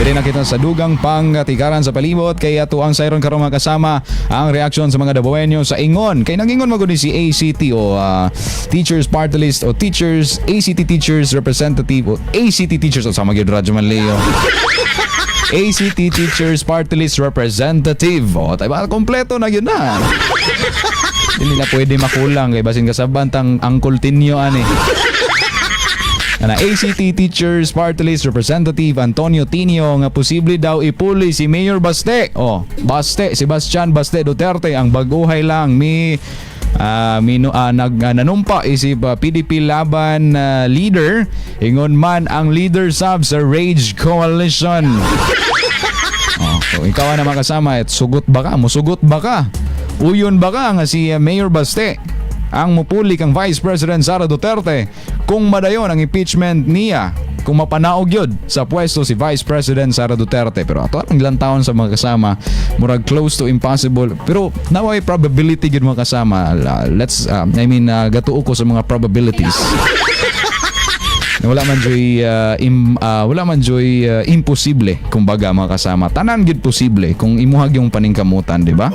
Diri na kita sa dugang pangatikaran sa palibot kay ato ang sayron karon, mga kasama, ang reaksyon sa mga Dabawenyo sa ingon. Kay nangingon magud ni si ACT o Teachers Party List o Teachers ACT Teachers Representative o ACT Teachers o sama gyud, Radyo Man Leo. ACT Teachers Party List Representative. O, tayo ba? Kompleto na yun na. Dili na pwede makulang kay basin kasaban tang Uncle Tinio ani. Ana, ACT Teachers Party List Representative Antonio Tinio nga posible daw ipuli si Mayor Baste. Oh, Baste, Sebastian Baste Duterte ang baguhay lang mi mino, nag nanumpa isip PDP Laban leader, ingon man ang leader sab sa Rage Coalition. Oh, so ikaw na, mga kasama, at sugot ba ka? Musugot ba ka? Uyon ba ka nga si Mayor Baste ang mupuli kang Vice President Sara Duterte kung madayon ang impeachment niya, kung mapanaog yun sa pwesto si Vice President Sara Duterte? Pero ato ang ilang taon sa mga kasama, murag close to impossible, pero naway probability gyud, mga kasama. Let's I mean, gatuo ko sa mga probabilities na wala man joy imposible kumbaga, mga kasama. Tanan gyud posible kung imuhag yung paningkamutan, di ba?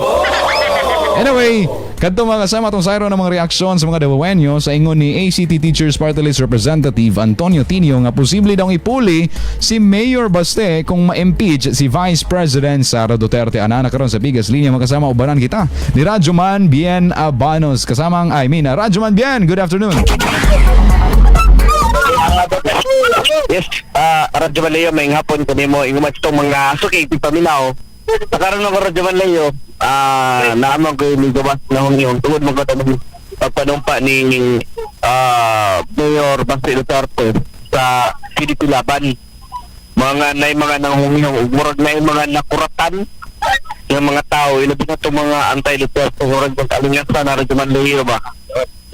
Anyway, kadto, mga kasama, tong sayro ng mga reaksyon sa mga Dabawenyo sa ingon ni ACT Teachers Party List Representative Antonio Tinio nga posible daw ipuli si Mayor Baste kung ma-impeach si Vice President Sara Duterte. Ana na karon sa Bigas Linya, mga kasama, ubanan kita ni Radyoman Bien Abanos. Kasamang, I mean, Radyoman Bien, good afternoon. Yes, Radyo Maleo, may hapon kanimo ingumat itong mga suki paminaw. Sa karon ako, Radyo Maleo, naamang ko yung gawas na hongyong tungod mo katong pagpanumpa ni Mayor Baste Duterte sa PDP Laban. Mga nay mga nanghungyong ug murag nay mga nakuratan ng mga tao, ilabi na itong mga anti-Duterte, murag magkalingasan na, Radyo Maleo ba?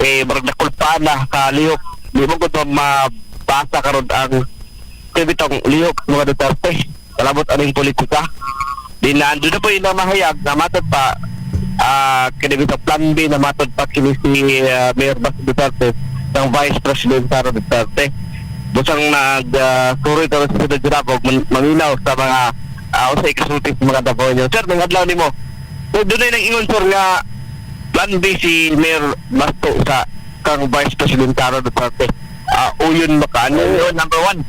Eh, murag nakulpaan na kalihok. Di mo ko mabasa karon ang bitong lihok mga Duterte. Kalabot aning politika. Di na ando na po yung namahayag na matod pa kini bitong plan B na matod pa kini si Mayor Baste Duterte ng Vice President Sara Duterte. Busang nag suroy karon sa Siyudad Jurabog maninaw sa mga unsay ikasulti sa mga Davaoenyo. Sir, nang adlaw nimo. So dunay nang ingon, sir, nga plan B si Mayor Baste sa kang Vice President Sara Duterte. Uyon ba ka? Ano yun? Number one.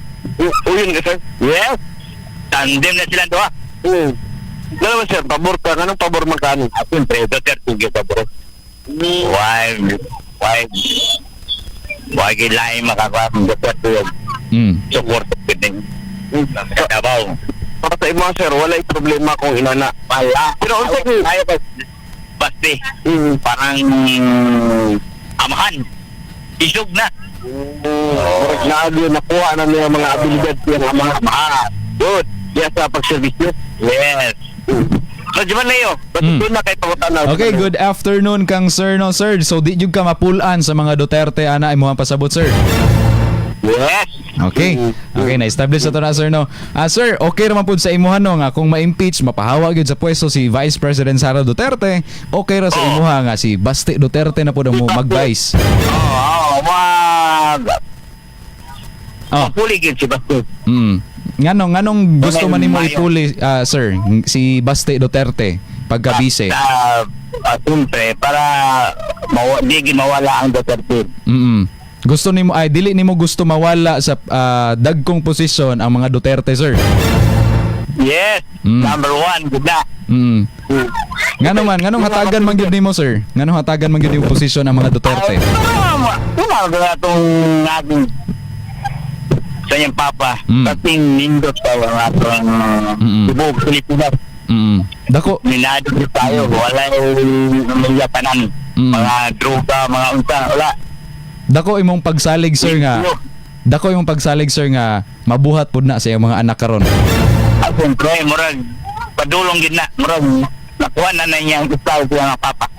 Uyon ka, sir? Yes. Tandem na silang duha. Ano naman, sir, pabor ka? Anong pabor man ka? Ano? Ah, siyempre, Duterte gyud pabor. Why? Why? Why kailangan makakuha ng Duterte yung support gyud ning sa Davao. Para sa imo, sir, wala yung problema kung inana. Wala. Pero unsa kay Ayaw ba? Baste, parang amahan. Isog na. Murag naagyo nakuha na niya mga abilidad niya nga mga Amahan. Good. Diya sa pagserbisyo. Yes. So, Juman Leo, ba't na kay pangutana? Okay, good afternoon kang sir, no, sir. So di jud ka mapulan sa mga Duterte ana imong pasabot, sir? Yes. Okay. Okay, na-establish na to na, sir, no. Ah, sir, okay ra man pud sa imuha, no, nga kung ma-impeach, mapahawa gyud sa pwesto si Vice President Sara Duterte, okay ra sa imuha nga si Baste Duterte na pud ang mo mag-vice? Oo, oh, wag. Oh. Puli gyud si Baste. Nganong gusto man nimo Mayo. ipuli, sir, si Baste Duterte pagka-bise? Siyempre, para di gyud mawala ang Duterte. Gusto nimo ay dili nimo gusto mawala sa dagkong posisyon ang mga Duterte, sir? Yes. Number one, gud na. Ngano man, nganong hatagan man gyud nimo, sir? Nganong hatagan man gyud nimo posisyon ang mga Duterte? Wala na itong ating sa iyang papa. Kating nindot pa ang atong tibuok Pilipinas. Dako Minado tayo. Wala yung mga tanan. Mga droga, mga unsa. Wala. Dako imong pagsalig, sir, nga. Dako imong pagsalig, sir, nga mabuhat pud na sa iyong mga anak karon. Ah, siyempre, murag padulong gid na. Murag nakuha na na niya ang style sa mga papa.